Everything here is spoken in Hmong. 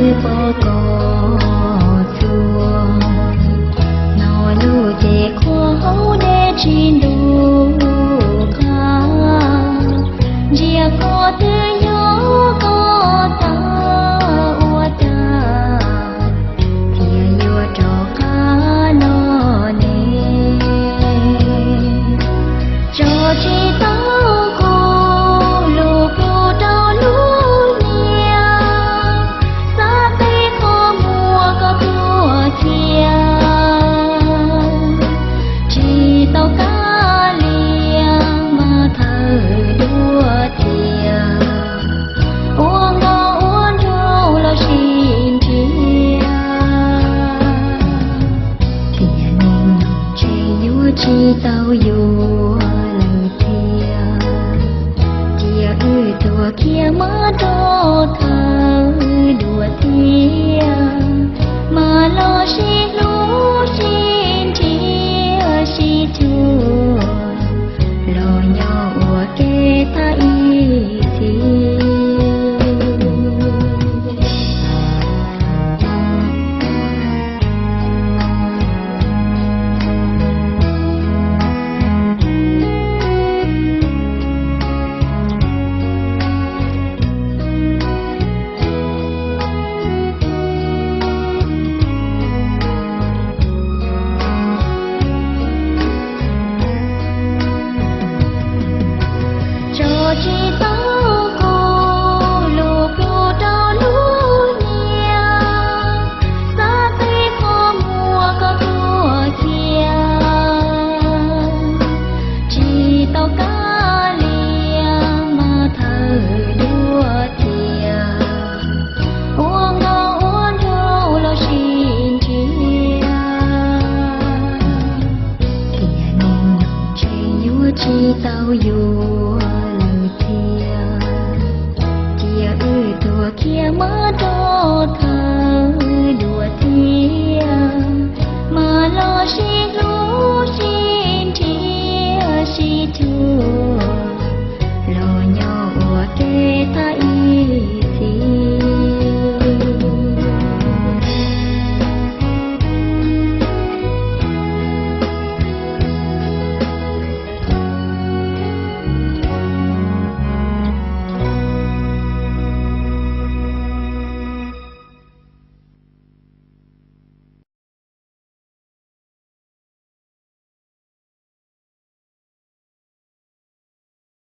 twb paub koj txhua, hnov lus ces qhuav hauv dej tsis ntuj qab. Ntsia koj twb yog koj tau ua cas, thiaj yuav rov qab no ne. Tso tsis tau kuv lus pub rau lub niam, xav peb qhov muag koj tuaj cia. Tsis tau kav liam mas thawj dua tiag, ua nkauj ua nraug los sis nriag, tiam neeg ntshe yuav tsis tau yuav lawm thiab. Cia wb tuag kiag mas rov thawj dua tiag, mas los sis